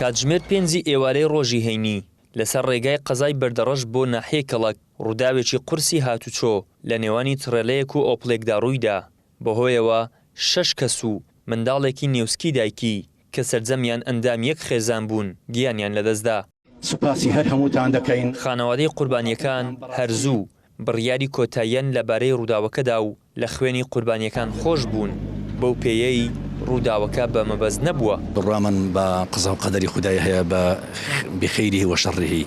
کاتژمێر پێنجی ئێوارەی ڕۆژی هەینی، لەسەر ڕێگای قەزای بەردەڕەش بۆ ناحیەی کەڵەک، ڕووداوێکی قورسی هاتوچۆ لە نێوانی تڕێلەیەک و ئۆپڵێکدا ڕوویدا، بەهۆیەوە شەش کەس و منداڵێکی نێوسکی دایکی کە سەرجەمیان ئەندامی یەک خێزان بوون گیانیان لەدەستدا. سوپاسی هەر هەمووتان دەکەین. خانەوادەی قوربانییەکان هەر زوو بڕیاری کۆتاییان لەبارەی ڕووداوەکەدا و لە خوێنی قوربانییەکان خۆش بوون، بەو پێیەی ڕووداوەکە بە مەبەست نەبووە. بڕوامان بە قەزا و قەدەری خودای هەیە بە بخیره و شره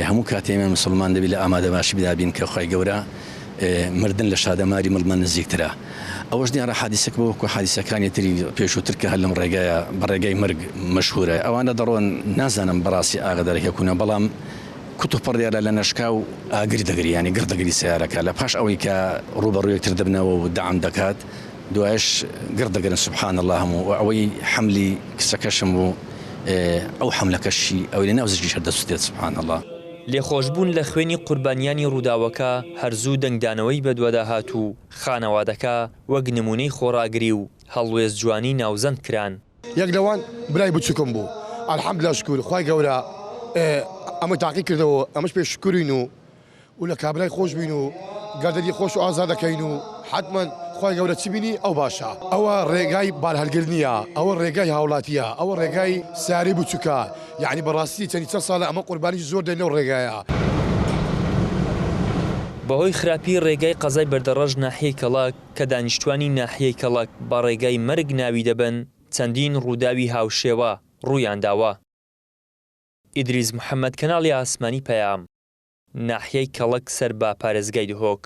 هەموو کاتێ ئێمە مسوڵمان دەبی لە ئامادەباشی دا بین کە خوای گەورە مردن لە شادەماری مڵمان نزیکترە ئەوەش دیارە حادیسەکە بۆ وەکو حادیسەکانی تری پێشووتر کە هەر لەم ڕێگایە بە ڕێگای مەرگ مەشهورە ئەوانە دەڕۆن نازانم بەڕاستی ئاگادارێک هەکوونە بەڵام کوتوپڕ دیارە لە نەشکاو ئاگر دەگری یانی گڕ دەگری سەیارەکە لە پاش ئەوەی کە ڕووبەڕوو یەکتر دەبنەوە و دەعم دەکات دوایش گڕ دەگرن سبحان اللە هەموو و ئەوەی حەملی کچەکەشم بوو ئەو حەملەکەشی ئەوەی لە ناو زگیش هەر دەسوتێت سبحان اللە. لێخۆشبوون لە خوێنی قوربانیانی ڕووداوەکە هەر زوو دەنگدانەوەی بەدوادا هات و خانەوادەکە وەک نموونەی خۆڕاگری و هەڵوێست جوانی ناوزەند کران. یەک لەوان برای بچوکم بوو الحمدللە شکور خوای گەورە ئەمەی تاقی کردەوە ئەمەش پێ شکورین و و لە کابرای خۆش بین و گەردەری خۆش و ئازاد دەکەین و حتمما خوای گەورە چی بینی ئەو باشە ئەوە ڕێگای بارهەلگر نییە ئەوە ڕێگای هاوڵاتیە ئەوە ڕێگای ساری بچوکە یعنی بەڕاستی چەندی چەند ساڵە ئەمە قوربانی زۆر دەین لەو ڕێگایە. بەهۆی خراپی ڕێگای قەزای بەردەڕەش ناحیەی کەڵەک کە دانیشتوانی ناحیەی کەڵەک بە ڕێگای مەرگ ناوی دەبەن، چەندین ڕووداوی هاوشێوە ڕوویانداوە. ئیدریس محەمەد کەناڵی ئاسمانی پەیام، ناحیەی کەڵەک سەر بە پارێزگای دهۆک.